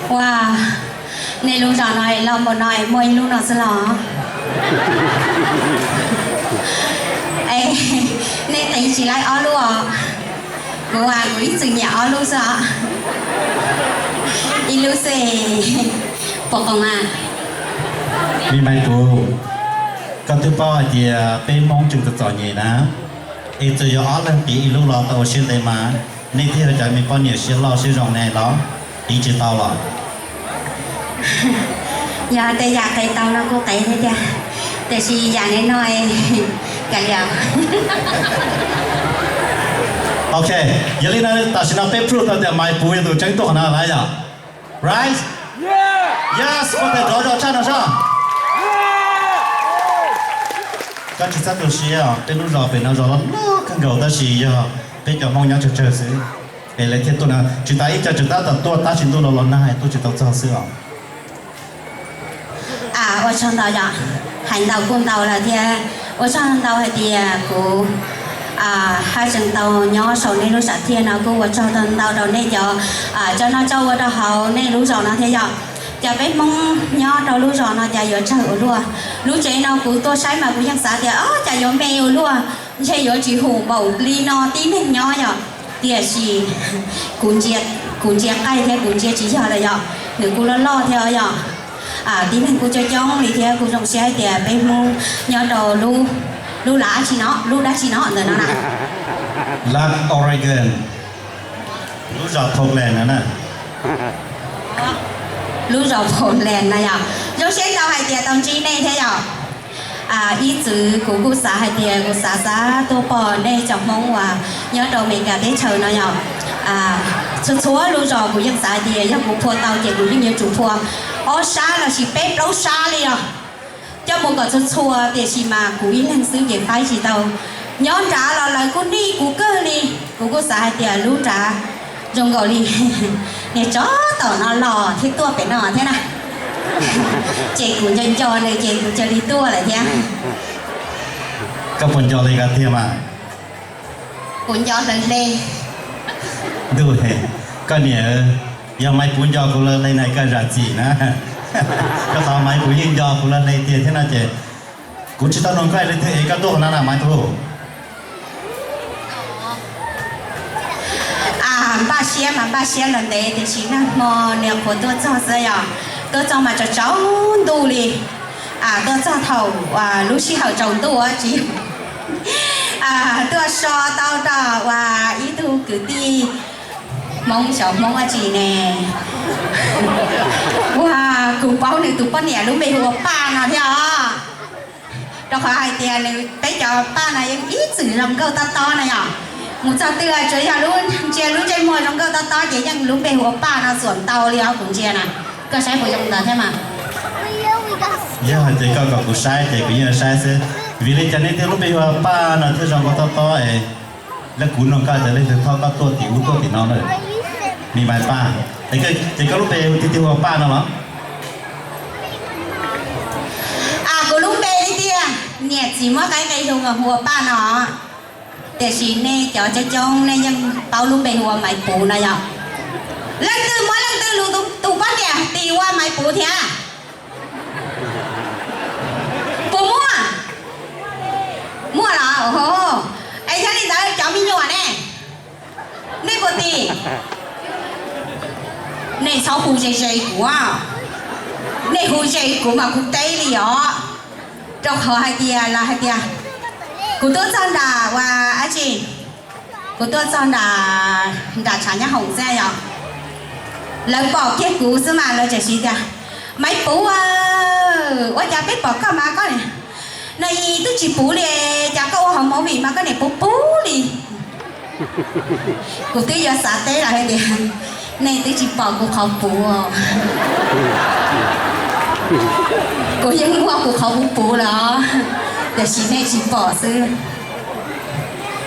Ua, nej lub zos no los npaum no es muaj ib lub no xwb los? Es nej teev tsis laib ob lub os? Kuv, kuv ib txwm nyiam ob lub xwb os. Ib lub xwb puas qoos a? Me Maiv Puv, koj twb paub hais tias peb Hmoob tseem txom txom nyem na, es txawm yog ob leeg qiv ib lub los tau ua siab ntev mas nej thiaj yog cov me poj niam siab loj siab zoo ne los qiv tsis tau los? Yog tej yam qiv tau no kuj qiv thiab tiag, tiam sis yam li no kav liam. Ok, yog li no tam sim no peb proof tau tias Maiv Puv yog tus tseeb tuaj qhov no lawm yom? Right? Yes, ua tes rov zog tshaj no soj. Koj tsis txhob tu siab, peb lub zos pem no zos loj loj kawg nkaus tab sis yog peb cov Hmoob nyob tsawg tsawg xwb. Es lawv thiaj tuaj no, tsis tas ib co tseem tab tom tuaj tab sis ntuj los los nag tuaj tsis tau txog xwb os. Ua tsaug ntau yom, hais ntau kuj ntau lawm thiab. Ua tsaug ntau hais tias kuv haj tseem tau nyob saum nej lub sam thiaj no kuj ua tsaug ntau rau nej cov coj noj coj ua rau hauv nej lub zos no thiab yom. Cas peb Hmoob nyob rau lub zos no cas yuav tsawg ua luaj. Lub tsev no kuv tuaj saib mas kuv yeej xav tias o cas yuav me ua luaj, ntshe yuav tsis hum npaum li no tib neeg nyob yom. Tiam sis kuv ntsia, kuv ntsia qaij thiab kuv ntsia tsis yog lawm yom, nws kuj loj loj thiab yom. Tib neeg kuj coob coob li thiab kuj zoo siab hais tias peb Hmoob nyob rau lub, lub lab tsi no, lub dab tsi no ntawm no na. Lab Oregon, lub zos Portland no na. Lub zos Portland no yom, zoo siab ntau hais tias tau ntsib nej thiab yom. Ib txwm kuv kuj xav hais tias kuv xav xav tuaj pom nej cov Hmoob uas nyob rau Amelikas teb chaws no yom. Txhua txhua lub zos kuv yeej xav hais tias yog kuv phua tau ces kuv yeej yuav tsum phua ob sab los sis peb plaub sab li os, coj mus kom txhua txhua, tiam sis mas kuv ib leeg xwb ces faib tsis tau. Nyob nrad los lawv kuj nij kuv kawg li. Kuv kuj xav hais tias lub nrad zoo nkaus li niag tsov tom no los thiab tuaj pem no thiab na. Ces kuv nco nco nws ces kuv cia li tuaj lawm thiab. Koj puas nco li ko tiag mas? Kuv nco lawv hle. Ntuj, koj niam, yog Maiv Puv nco kuv lawv hle na koj zam txim na. Rau qhov Maiv Puv yeej nco kuv lawv hle tiag thiab no ces kuv tsis tau nug koj li thiab es koj tuaj qhov no na Maiv Puv? Npaj siab mas npaj siab los ntev tiam sis nag hmo niam qhuav tuaj txog xwb yom. Tuaj txog mas tsaus tsaus ntuj li. Tuaj txog thaum lub sij hawm tsaus ntuj tsis tuaj so tau rau uas ib tug kwv tij Hmoob xyov Hmoob dab tsi ne. Uas kuv paub nws tus poj niam lub npe hu ua Paj no thiab os. Rau qhov hais tias nws peb cov Paj no yeej ib txwm zoo nkauj tob tob na yom. Mus txog twg tsuas yog lub ntsia lub ntsej muag zoo nkauj tob tob ces yeej lub npe hu ua Paj no xuam ntau li os kuv ntsia na. Koj saib puas zoo ntawd thiab mas? Yog hais tias koj kom kuv saib ces kuv yeej saib xwb. Vim li cas nej thiaj lub npe hu ua Paj no thiab zoo nkauj tob tob es lawv kuv nug koj tias leej twg thauj koj tuaj tim ub tuaj tim no na? Me Maiv Paj, ces koj lub npe tiag tiag hu ua Paj no los? Kuv lub npe li tiag, niam txiv muab qaib qe hu mas hu ua Paj no. Tiam sis nej cov coob coob nej yeej paub lub npe hu ua Maiv Puv no yom. Leej twg muab leej twg lub tus poj niam tis ua Maiv Puv thiab? Puas muaj? Muaj los? Es yog li ntawd cov me nyuam ne, nej puas tis? Nej txhob hu ze ze kuv, nej hu ze kuv mas kuv teb li os. Rau qhov hais tias los hais tias kuv tuaj txog nram ua dab tsi, kuv tuaj txog nram, nram tshav nyab hoom xwb yom. Lawv pom kiag kuv xwb mas lawv tseem siv tias, Maiv Puv, ua cas peb pom koj mas koj, no twb tsis puv li, cas koj ua hauv movie mas koj niam puv puv li. Kuv twb yuav xav teb lawv hais tias, nej twb tsis pom kuv qhov puv. Kuv yeej muaj kuv qhov puv puv lawm, tiam sis nej tsis pom xwb.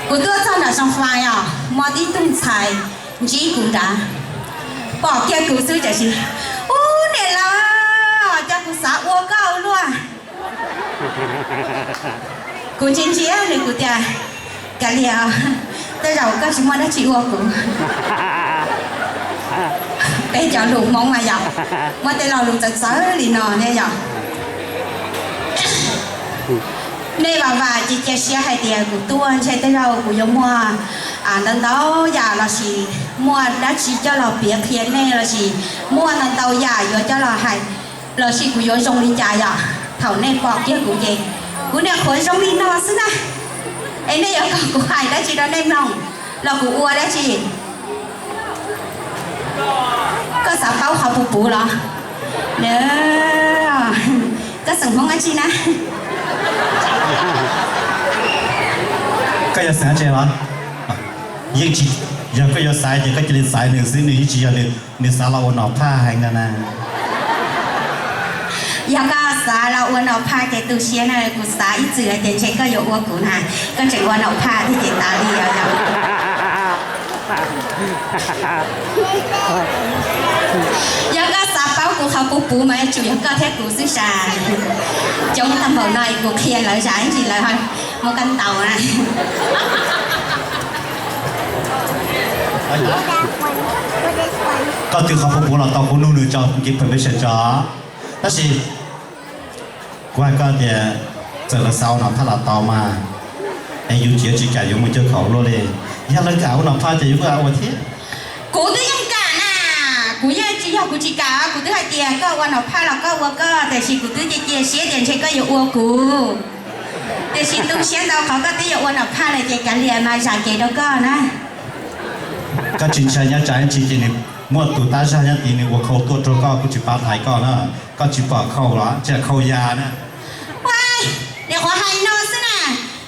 Kuv tuaj txog nram Soo Fai os, muaj tib tug ntxhais ntsib kuv nrad, pom kiag kuv xwb tiam sis, ub niam laus, cas kuv xav ua koj ua luaj. Kuv ntsia ntsia nws kuv tias, kav liam, tej zaum koj tsis muaj dab tsi ua kuv. Peb cov lus Hmoob mas yom, muaj tej lo lus txawv txawv li no thiab yom. Nej vam vam cia cia siab hais tias kuv tuaj ntshe tej zaum kuv yuav muaj ntau ntau yam lossis muaj dab tsi coj los piav qhia nej lossis muaj ntau ntau yam yuav coj los hais lossis kuv yuav zoo li cas yom. Thaum nej pom kiag kuv ces kuv niam qhuav zoo li no xwb na. Es nej yuav kom kuv hais dab tsi rau nej mloog los kuv ua dab tsi? Koj xav paub qhov puv puv los? Koj xeem Hmoob dab tsi na? Koj yog xeem dab tsi los? Yeej tsis, yog koj yuav xaiv ces koj cia li xaiv nws xwb, nws yeej tsis yog, nws xav los ua nom phaj heev no na. Yog koj xav los ua nom phaj ces tu siab na, kuv xav ib txwm hais tias ntshe koj yuav ua kuv na, koj tseem ua nom phaj thiab ces tas li os yom. Yog koj xav paub kuv qhov puv puv mas yuav tsum yog koj thiab kuv xwb sas. Coob tag npaum no kuv qhia lawv zam ib ntsis lawv muab koj ntaus na. Koj twv qhov puv puv los tau, kuv nug nws tso, kuv give permission tso. Tab sis kuv hais koj tias txawm lawv xav ua nom phaj los tau mas, es yus tsis, tsis kam yuav mus cuaj kaum luaj li. Yog lawv kam ua nom phaj ces yus kuj ua thiab. Kuv twb yeej kam na, kuv yeej tsis yog kuv tsis kam, kuv twb hais tias koj ua nom phaj los koj ua koj, tiam sis kuv twb cia cia siab tias ntshe koj yuav ua kuv. Tiam sis tu siab ntau qhov koj twb yuav ua nom phaj lawm ces kav liam mas zam kev rau koj na. Koj tsis ntshai nyob tsam ib ntsis ces nws muaj tus tab zaj nyob tid nws ua khau tuaj rau koj, kuj tsis paub hais koj na. Koj tsis pom khau los tsis yog khau ya na. Niam qhuav hais no xwb na,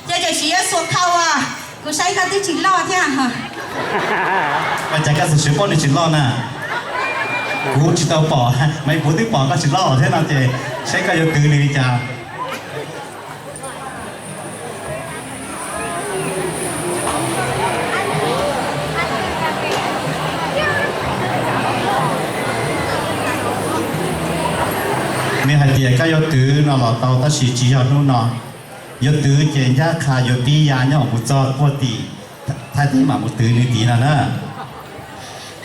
ces tam sim yuav xuas khau as, kuv saib koj twb tsis loj thiab. Ua cas koj txawm siv poj niam tsis loj na? Kuv tsis tau pom, Maiv Puv twb pom koj tsis loj thiab no ces saib koj yuav twv nws li cas. Nws hais tias koj yuav twv no los tau tab sis tsis yog hnub no. Yuav twv ces ncaj qha yuav pib ya nyob mus txog puag tim Thaib teb mam mus twv nws tid no na.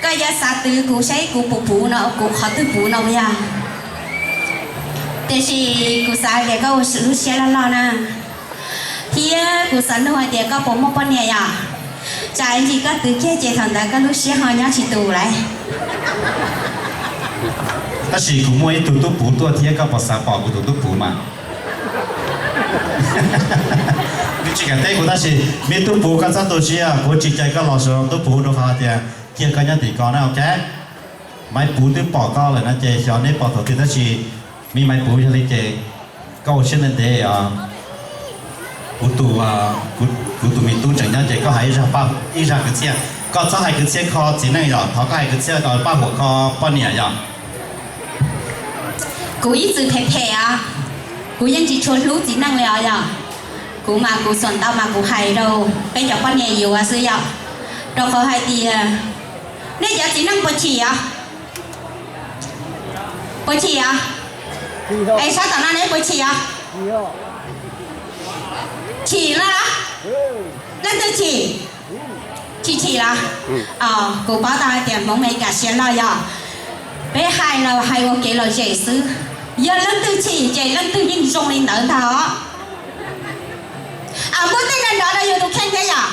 Koj yuav xav twv kuv saib kuv puv puv no, kuv qhov twg puv no puas yog? Tiam sis kuv xav tias koj ua lub siab loj loj na, thiab kuv xav nug hais tias koj puas muaj poj niam yom? Tsam ib ntsis koj twv kiag ces thaum ntawd koj lub siab ho nyob tsis tus lawm. Tab sis kuv muaj ib tug tub puv tuaj thiab, koj puas xav pom kuv tus tub puv mas? Nws tsis kam teb kuv tab sis me tub puv koj txhob tu siab, kuv tsis cais koj los saum tub puv rau qhov tias cia koj nyob tim ko na, ok? Maiv Puv twb pom koj lawm no ces xyov neb pom thaum twg tab sis me Maiv Puv yog li ces koj ua siab ntev ntev os. Kuv tus, kuv tus me tub tseem nyob ces koj hais ib zaj kwv txhiaj, koj txhob hais kwv txhiaj kho txiv neej yom, thov koj hais kwv txhiaj kom paj huam kho poj niam yom. Kuv ib txwm phem phem os, kuv yeej tsis tshua hlub txiv neej li os yom. Kuv mas kuv xuam ntau mas kuv hais rau peb cov poj niam yuav xwb yom, rau qhov hais tias nej cov txiv neej puas chim os? Puas chim os? Es sab tom no neb puas chim os? Chim no los? Leej twg chim? Chim chim los? Kuv paub tau hais tias Hmoob Amelikas siab loj yog peb hais los hais ua kev lom zem xwb, yog leej twg chim ces leej twg yeej zoo li ntawd ntag os. Muab tej nrov nrov rau yus tus kheej thiab yom.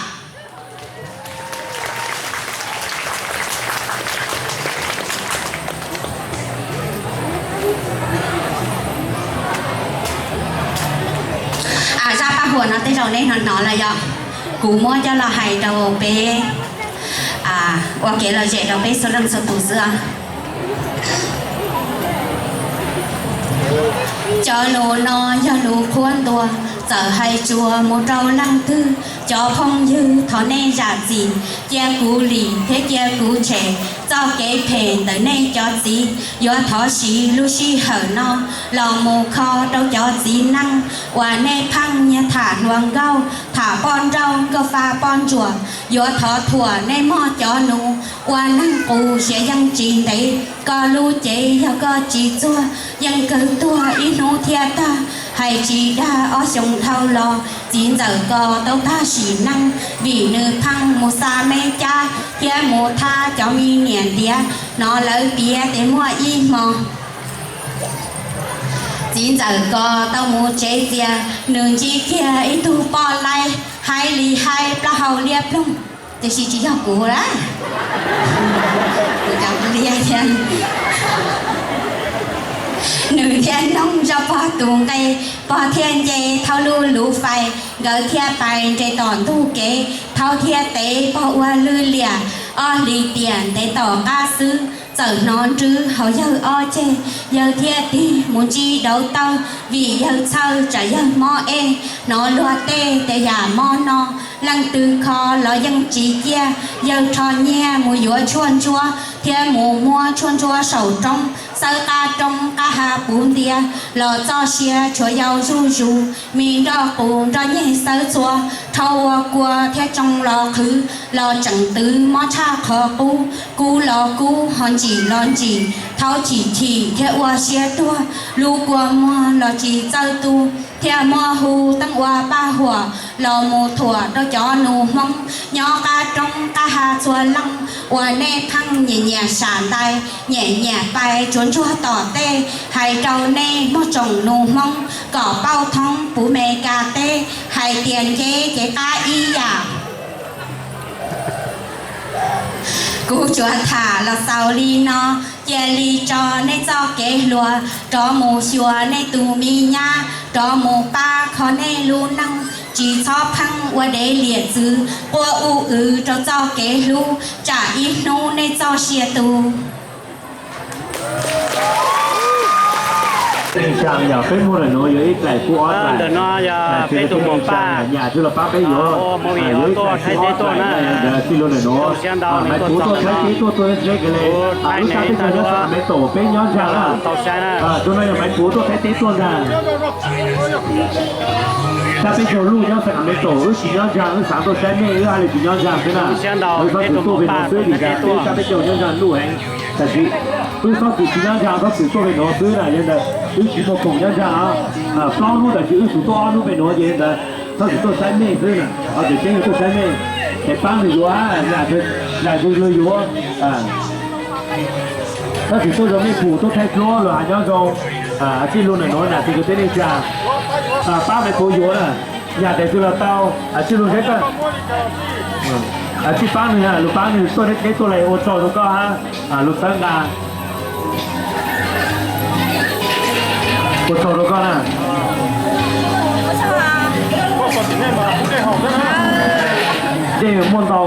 Zaj paj huam no tej zaum nej hnov hnov lawm yom, kuv muab coj los hais rau peb ua kev lom zem rau peb txhua leej txhua tus xwb os. Cov lus no yog lus qhuab ntuas, txawm hais tsuas mus rau leej twg, cov phooj ywg thov nej zam txim, cia kuv lim thiab cia kuv tshem txoj kev phem ntawm nej cov txiv. Yuav thov siv lub sij hawm no los mus kho rau cov txiv neej uas nej pheej nyiag tham hluas nkauj, tham poj nrauj nkauj fa poj ntsuam. Yuav thov thuam nej mog cov nus ua neeg qus siav yeej tsis ntev, koj lub cev yog koj tsis txuag yeej kawg tuag ib hnub thiaj tag. Hais tsis dag ob xyoos dhau los Txiv ntxawm ko tau tag sim neej vim nws pheej mus xa me cab thiab mus thab cov me niam ntiav, hnov lawv piav tias muaj ib hmo txiv ntxawm ko tau mus tsev txias, nws ntsib kiag ib tug poj laib haib li haib plaub hau liab ploog, tiam sis tsis yog kuv lawm. Nws thiaj noog zoj pog tus nqe, pog thiaj nce thaub lub luv fais, nkawd thiaj pais nres tom ntug kev, thaub thiaj tev pog ua lwj liam, ob hlis tiam ntev tom qab xwb, txawm hnov nrwb hauv yawg ob ceg, yawg thiaj tig mus ntsib dauv tawg, vim yawg txhawj tsam yawg mob ej, hnov luag tej tias yam mob no, leej twg kho los yeej tsis ciaj, yawg rho nyiaj mus yuav tshuaj ntsuab thiab mus muab tshuaj ntsuab saum roob, xawb qab roob qab ha puv ntiav, los txoj sia tshuav yau zuj zus, me nroj qus nroj nyeg xawb txhua, rhaub ua kua thiab tsoo los qhwv, los tseem twv mob tshaj qhov qub, kub los kub ho ntsim los ntsim, thaub chim chim thiab ua siab tuag, lub kua muag los tsis txawj tu, thiaj muaj hu teeb ua paj huam los mus thuam rau cov nus Hmoob nyob qab roob qab ha txhua leej, uas nej pheej nyiam nyiam sam ntais, nyiam nyiam pais tsuav ntsuag tom tej, hais rau nej muaj tsoom nus Hmoob kom pauj thoob puv Mes Kas teb, hais tias nceb cev qab ib yam. Kuv tsuas tham los xaus li no, cia li tso nej txoj kev hluas rov mus xyuas nej tus me nyab, rov mus pab kho nej lub neej, tsis txhob pheej ua dev liam txwv, quaj u w rau txoj kev hlub, tsam ib hnub nej txoj sia tu. Ntawm no yog peb tus muam Paj, nyam twb los pab peb yuav, yuav ib txhais tib ob txhais na, tij laug ntawm no, Maiv Puv tuaj Thaib teb tuaj, tuaj teb kev le, lub sab teb chaws nyob Sacramento, peb nyob ntsa na. Tus no yog Maiv Puv tuaj Thaib teb tuaj ntag. Sab peb caug luj nyob Sacramento, wb tsis nyob ntsa, wb xav tuaj saib nej, wb haj li tsis nyob ntsa xwb na. Wb txhob txwm tuaj pem nuav xwb, vim tias peb sab peb caug nyob ntsa luj heev. Tab sis wb txhob txwm tsis nyob ntsa, txhob txwm tuaj pem nuav xwb na, yog ntawd wb tsis muaj khoom nyob ntsa os. Plaub hnub tab sis wb txwm tuaj ob hnub pem nuav ces ntawd txhob txwm tuaj saib nej xwb na, tseem ceeb yog tuaj saib nej, es paab nws yuav, zam nws yuav. Txhob txwm tuaj zoo mej pum tuaj thaij duab los has nyob zoo. Tij laug ntawm nuav na, tij laug teb neej tsa, paab Maiv Puv yuav na, yam tes twg los tau, tij laug saib koj, tij paab nws, lug paab nws tuaj teb tuaj le, ua tsaug rau koj hab, lug txhawb nqa, ua tsaug rau koj na. Dej muaj ntau.